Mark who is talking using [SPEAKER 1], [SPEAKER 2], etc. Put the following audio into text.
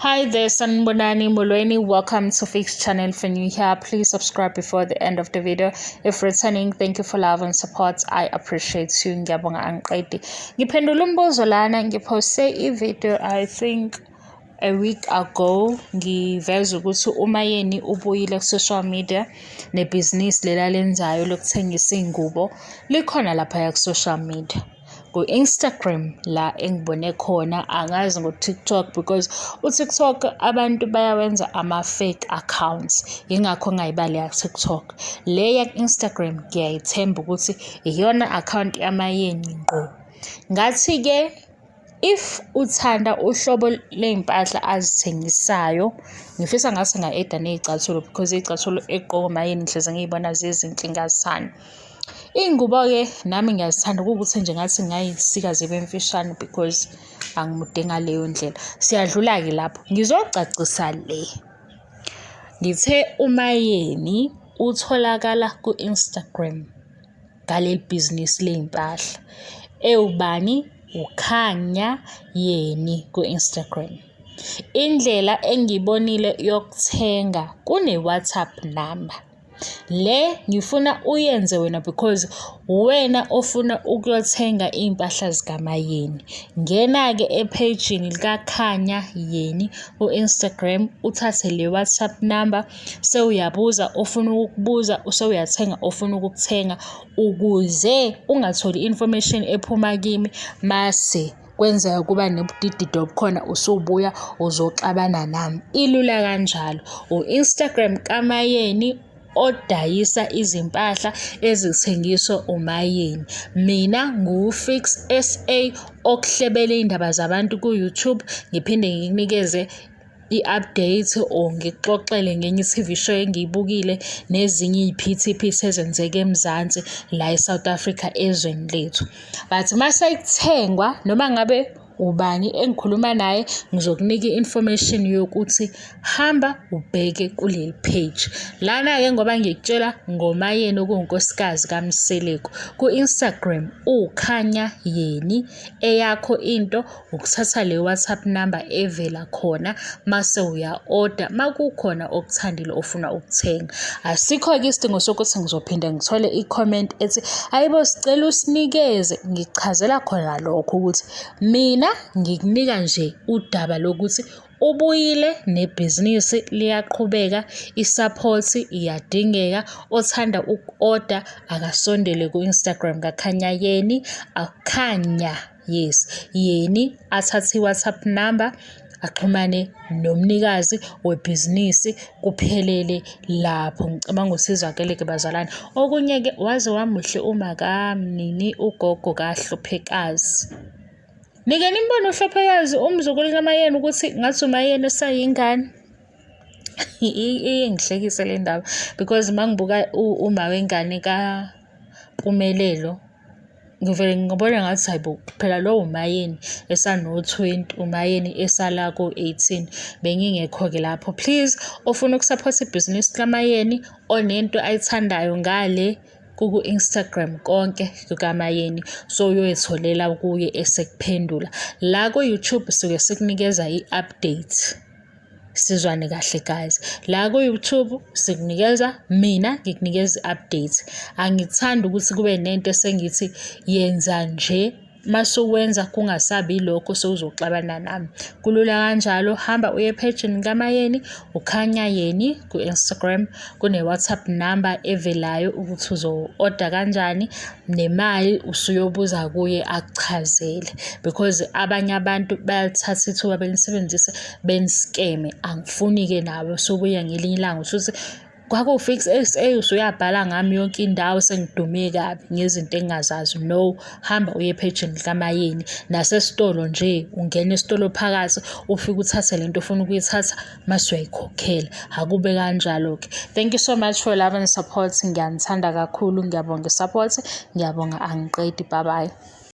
[SPEAKER 1] Hi there, Sanibonani Molweni. Welcome to Fix Channel. For new here, please subscribe before the end of the video. If returning, thank you for love and support. I appreciate you. Ngiyabonga angiqedi. Ngiphendula umbuzo lana, ngiposte i-video I think a week ago, ngiveza ukuthi uMaYeni ubuyile ku-social media nebhizinisi lela lenzayo lokuthengisa iy'ngubo likhona laphaya ku-social media. Ku-Instagram la engibone khona, angazi ngo-TikTok because u-TikTok abantu bayawenza ama-fake accounts, yingakho ngingayibali ya-TikTok. Le ya-Instagram ngiyayithemba ukuthi iyona account yaMaYeni ngqo. Ngathi-ke if uthanda uhlobo ley'mpahla azithengisayo, ngifisa ngathi nga-add-a ney'cathulo because iy'cathulo ey'gqokwa uMaYeni ngihlezi ngiy'bona zizinhle ngiyazithanda. Iy'ngubo-ke nami ngiyazithanda kuwukuthi nje ngathi ngingay'sika zibe mfishane because angimude ngaleyo ndlela. Siyadlula-ke lapho, ngizocacisa le. Ngithe uMaYeni utholakala ku-Instagram ngaleli bhizinisi ley'mpahla. Ewubani? Ukhanya Yeni ku-Instagram. Indlela engiyibonile yokuthenga kune-WhatsApp number. Le ngifuna uyenze wena because uwena ofuna ukuyothenga iy'mpahla zikaMaYeni. Ngena-ke ephejini likaKhanya Yeni ku-Instagram, uthathe le WhatsApp number, sewuyabuza ofuna ukukubuza, sewuyathenga ofuna ukukuthenga, ukuze ungatholi i-information ephuma kimi mase kwenzeka kuba nobudididi obukhona usubuya uzoxabana nami. Ilula kanjalo. U-Instagram kaMaYeni odayisa izimpahla ezithengiswa uMaYeni. Mina ngiwu-Fix SA okuhlebela iy'ndaba zabantu ku-YouTube, ngiphinde ngikunikeze i-update or ngikuxoxele ngenye i-T_V show engiyibukile nezinye iy'phithiphithi ezenzeka eMzansi la e-South Africa ezweni lethu. But mase kuthengwa noma ngabe ubani engikhuluma naye ngizokunika i-information yokuthi hamba ubheke kuleli page. Lana-ke ngoba ngikutshela ngoMaYeni okuwunkosikazi kaMseleku ku-Instagram uKhanya Yeni, eyakho into ukuthatha le WhatsApp number evela khona mase uya-order makukhona okuthandile ofuna ukuthenga. Asikho-ke isidingo sokuthi ngizophinda ngithole i-comment ethi ayibo sicela usinikeze, ngikuchazela khona lokho ukuthi mina ngikunika nje udaba lokuthi ubuyile nebhizinisi liyaqhubeka, i-support iyadingeka, othanda uku-order akasondele ku-Instagram kaKhanya Yeni, akhanya yes, Yeni athathe i-WhatsApp number axhumane nomnikazi webhizinisi kuphelele lapho. Ngicabanga ukuthi izwakele-ke bazalwane. Okunye-ke waze wamuhle umakamnini ugogo kaHluphekazi. Nike nimbone uHluphekazi umzukulu kaMaYeni ukuthi ngathi uMaYeni usayingane. Iye ngihlekise le ndaba because uma ngibuka uma wengane kaMpumelelo ngivele ngibone ngathi hayi bo phela lowo uMaYeni esano-20, uMaYeni esala ko-18. Bengingekho-ke lapho. Please, ofuna ukusaphotha ibhizinisi likaMaYeni, onento ayithandayo ngale kuku-Instagram konke kukaMaYeni, so uyoyitholela kuye esekuphendula. La ku-YouTube suke sikunikeza i-update. Sizwane kahle guys. La ku-YouTube sikunikeza mina ngikunikeza i-update. Angithandi ukuthi kube nento esengithi yenza nje masuwenza kungasabi ilokho sewuzoxabana nami. Kulula kanjalo, hamba uye ephejini kaMaYeni, uKhanya Yeni ku-Instagram, kune-WhatsApp number evelayo ukuthi uzo-order kanjani nemali usuyobuza kuye akuchazele because abanye abantu bayalithatha ithuba belisebenzise beniskeme. Angifuni-ke nawe usubuya ngelinye ilanga usuthi kwakuwu-Fix SA usuyabhala ngami yonke indawo sengidume kabi ngezinto engingazazi. No, hamba uye ephejini likaMaYeni nasesitolo nje ungena esitolo phakathi ufike uthathe lento ofuna ukuyithatha mase uyayikhokhela. Akube kanjalo-ke. Thank you so much for love and support. Ngiyanithanda kakhulu, ngiyabonga i-support, ngiyabonga angiqedi. Bye bye.